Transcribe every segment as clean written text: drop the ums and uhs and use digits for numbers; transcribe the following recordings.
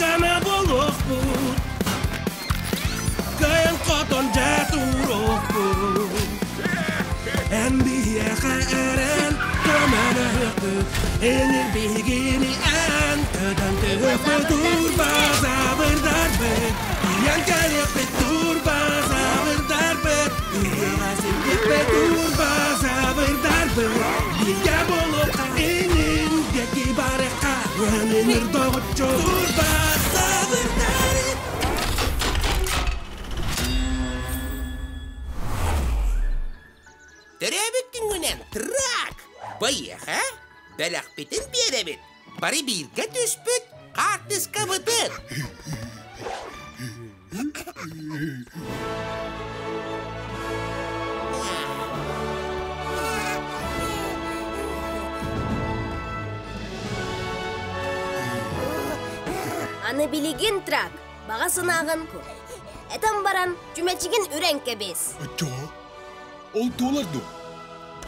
Күүс-көмө буолуохпут, Кыайан-хотон дьэ туруохпут. Эн биһиэхэ эрэн көмөлөһүөхпүт, Энир биһигини эн көтөн түһүөхпүт. Турбазаврдарбыт, тиийэн кэлиэхпит. Турбазаврдарбыт, ыһыаҕа сирдиэхпит. Турбазаврдарбыт, бииргэ буолуохха, инин диэки барыахха, Өнүнүр доҕоччу турбазаврдар. Төрөөбүт күҥҥүнэн трак! Байыаха бэлэхпитин биэрэбит. Бары бииргэ түспүт хаартыскабытын. Аны билигин трак, баҕа санааҕын кур. Этэн баран, чүмэчигин үрэн кэбис. Оччоҕо ол туолар дуо?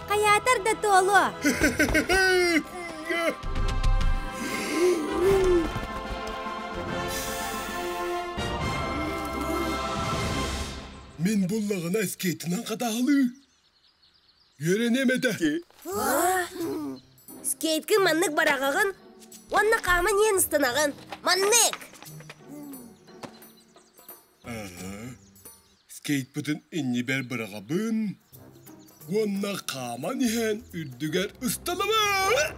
Хайаатар да туолуо. Мин буллаҕына скейтынан хатаһалыы. Үөрэниэм этэ. Скейткин маннык бараҕаҕын уонна хааман иһэн ыстанаҕын. Маннык! Скейтпытын иннибэр быраҕабын уонна хааман иһэн үрдүгэр ыстанабын.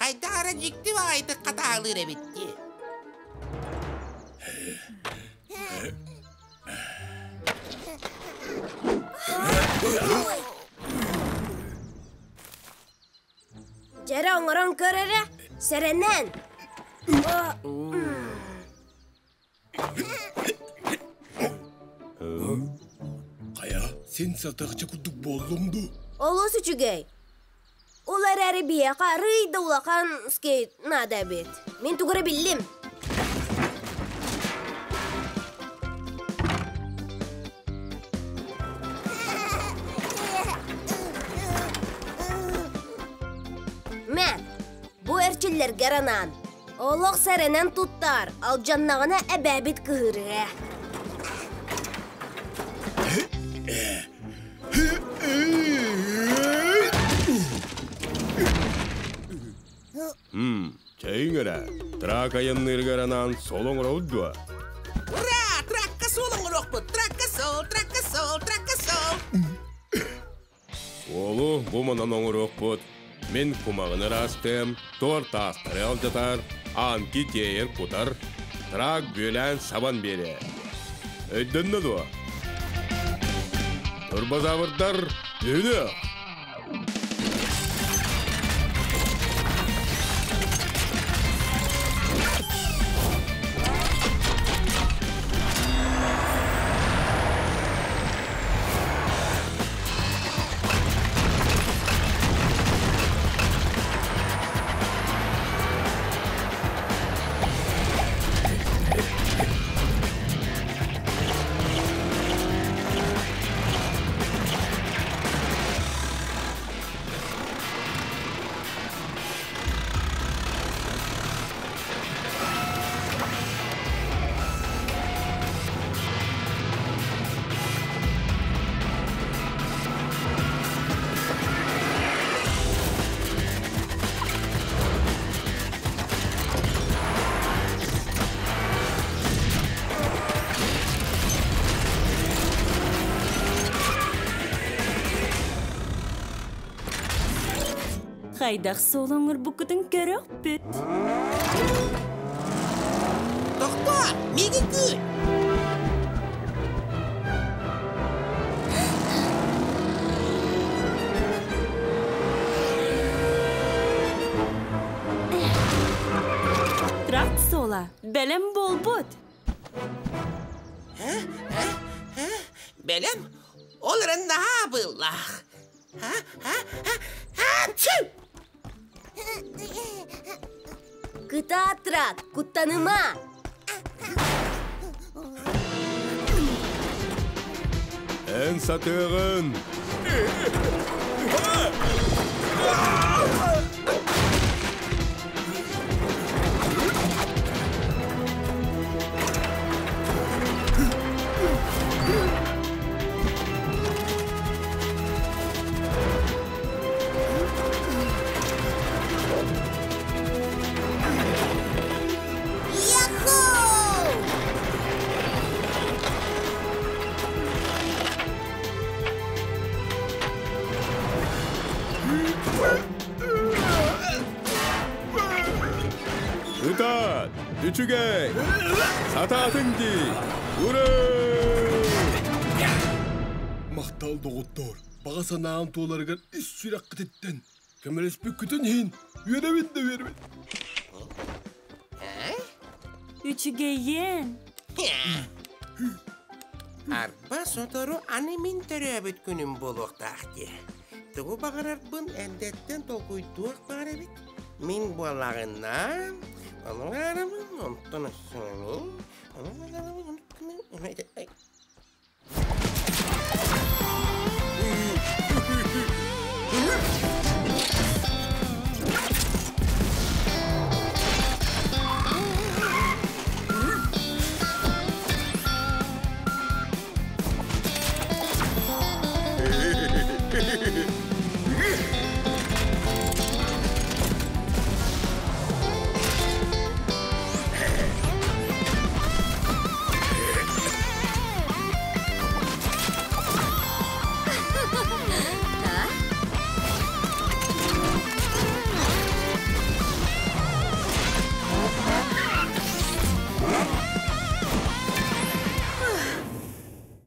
Хайдах эрэ дьикти баҕайытык хатаалыыр эбит дии. Дьэрэ оҥорон көр эрэ, сэрэнэн. Хайа, син сатахча курдук буоллум дуу? Олус үчүгэй. Ол эрээри биһиэхэ арыый да улахан скейт наада эбит. Мин тугу эрэ биллим. Мэ, бу эрчиллэргэр анаан. Олох сэрэнэн туттаар, алдьаннаҕына эбээбит кыһырыа. Чэйиҥ эрэ, трак айанныырыгар анаан суол оҥоробут дуо? Ура! Тракка суол оҥоруохпут! Тракка суол, тракка суол, тракка суол! Суолу бу манан оҥоруохпут. Мин кумаҕын ыраастыам, туор таастары алдьатар, аанки тиэйэр кутар, трак бүөлээн сабан биэриэ. Өйдөннө дуо? Турбозаврдар түһүнүөх! Хайдах суолуҥҥурбуккутун көрөхпүт. Тохтоо! Миигин күүт! Тракт суола бэлэм буолбут. Бэлэм? Ол эрэн наһаа быыллаах. Кытаат, куттаныма! Эн сатыаҕын! Ытаат! Үчүгэй! Сатаатыҥ дии! Ура! Махтал, доҕоттоор! Баҕа санаам туоларыгар ис сүрэххититтэн көмөлөспүккүтүн иһин үөрэбин да үөрэбин. Үчүгэйиэн! Арба сотору аны мин төрөөбүт күнүм буолуохтаах дии. Тугу баҕарарбын эрдэттэн толкуйдуох баар эбит. Мин буоллаҕына, онтон